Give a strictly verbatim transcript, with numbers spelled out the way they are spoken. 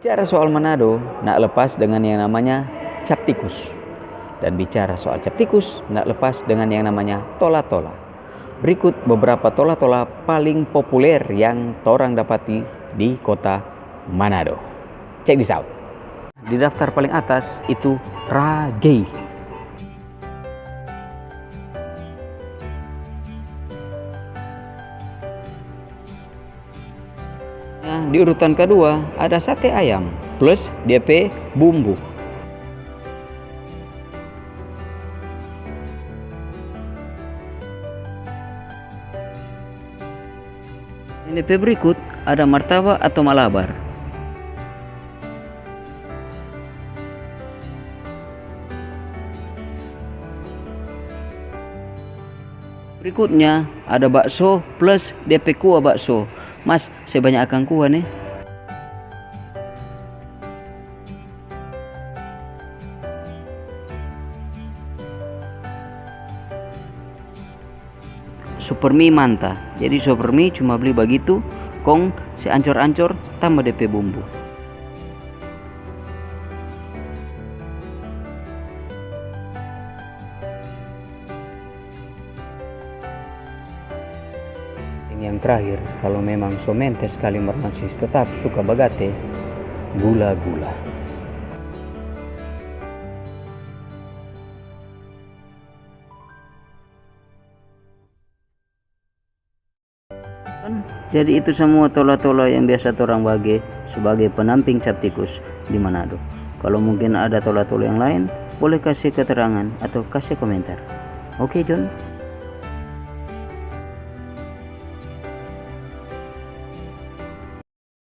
Bicara soal Manado, nak lepas dengan yang namanya cap tikus. Dan bicara soal cap tikus, nak lepas dengan yang namanya tola-tola. Berikut beberapa tola-tola paling populer yang torang dapati di kota Manado. Check this out. Di daftar paling atas itu rage. Nah, di urutan kedua ada sate ayam plus dia pe bumbu. Ini pe berikut ada martabak atau malabar. Berikutnya ada bakso plus dia pe kuah bakso. Mas, se banyak akang kuah ne. Supermi manta. Jadi supermi cuma bli bagitu, kong se ancor-ancor, tamba de pe bumbu. Deng yang terakhir, kalu memang so mente skali mar masih tetap suka bagate, gula-gula. Jadi itu samua tola-tola yang biasa torang bage sebagai penamping cap tikus di Manado. Kalu mungkin ada tola-tola yang lain, boleh kase keterangan atau kase komentar. Oke, John?